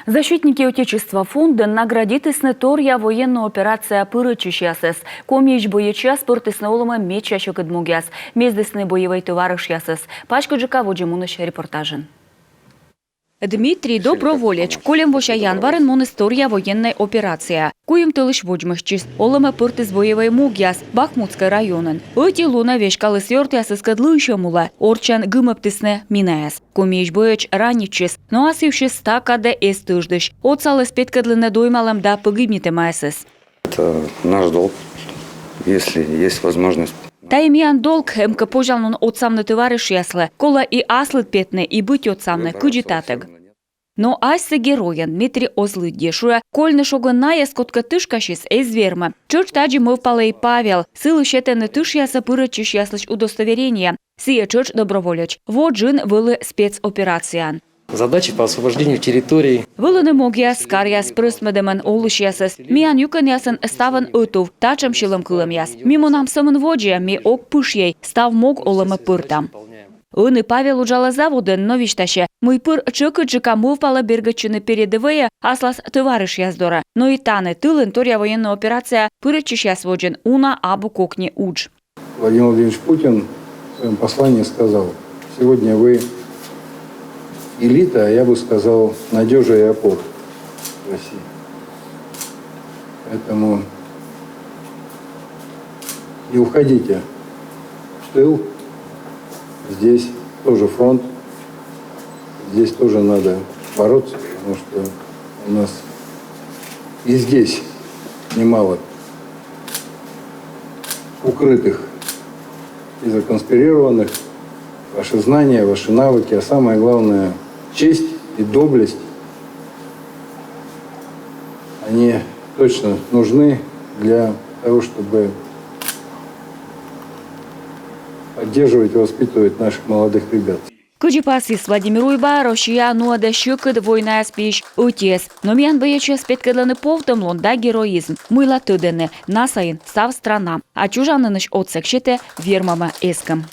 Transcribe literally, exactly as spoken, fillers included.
«Защитники Отечества» фондӧн наградитісны торъя военнӧй операцияӧ пырӧдчысьясӧс. Комиысь боечьяс пӧртісны олӧмӧ медся сьӧкыд могъяс. Мездісны боевӧй тӧварышъясӧс. Паськыдджыка водзӧ мунысь репортажын. Дмитрий доброволеч. Кольӧм вося январын муніс торъя военнӧй операцияӧ. Куим тӧлысь водзмӧстчис, олӧмӧ пӧртіс боевӧй могъяс Бахмутскӧй районын. Ӧти лунӧ веськаліс ёртъясыскӧд лыйсьӧм улӧ, орччӧн гымӧбтісны минаяс. Комиысь боеч ранитчис, но ас йывсьыс та кадӧ эз тӧждысь. Отсаліс петкӧдлыны доймалӧм да погибнитӧмаясӧс. Это наш долг, если есть возможность. Тайӧ миян долг, эм кӧ позянлун отсавны тӧварышъяслы. Колӧ и аслыд петны, и быть отсавны, кыдзи татӧг. Но асьсӧ геройӧн Дмитрий оз лыддьы, шуӧ, кольны шогын найӧс, кодкӧд тышкасис, эз вермы. Тшӧтш тадзи мӧвпалӧ и Павел. Сылы сетӧны тышъясӧ пырӧдчысьяслысь удостоверение. Сійӧ тшӧтш доброволеч. Во джын вӧлі спецоперацияын. Задачи по освобождению территорий. Вӧліны могъяс, каръяс прӧстмӧдӧмӧн олысьясӧс. Миян юкӧнъясын ставӧн ӧтув, татшӧм сьӧлӧм кылӧмъяс. Ми мунам сӧмын водзӧ, ми ог пышйӧй, став мог олӧмӧ пӧртам. Ӧні Павел уджалӧ заводын, но висьтасьӧ, мый пыр тшӧкыдджыка мӧвпалӧ бергӧдчыны передӧвӧйӧ аслас тӧварышъяс дорӧ. Но и тані тылын торъя военнӧй операцияӧ пырӧдчысьяс водзын уна абу кокни удж. Владимир Владимирович Путин в своем послании сказал: «Сегодня вы элита, а я бы сказал, надежа и опора России. Поэтому не уходите в тыл. Здесь тоже фронт, здесь тоже надо бороться, потому что у нас и здесь немало укрытых и законспирированных. Ваши знания, ваши навыки, а самое главное, честь и доблесть, они точно нужны для того, чтобы поддерживать и воспитывать наших молодых ребят. Кыдзи пасйис Владимир Уйба, Россия нуӧдӧ сьӧкыд войнаяс пиысь ӧтиӧс. Но миян боечьяс петкӧдлӧны повтӧмлун да героизм. Мыйла тӧдӧны, на сайын став страна. А чужаніныс отсӧг сетӧ вермӧмӧ эскӧм.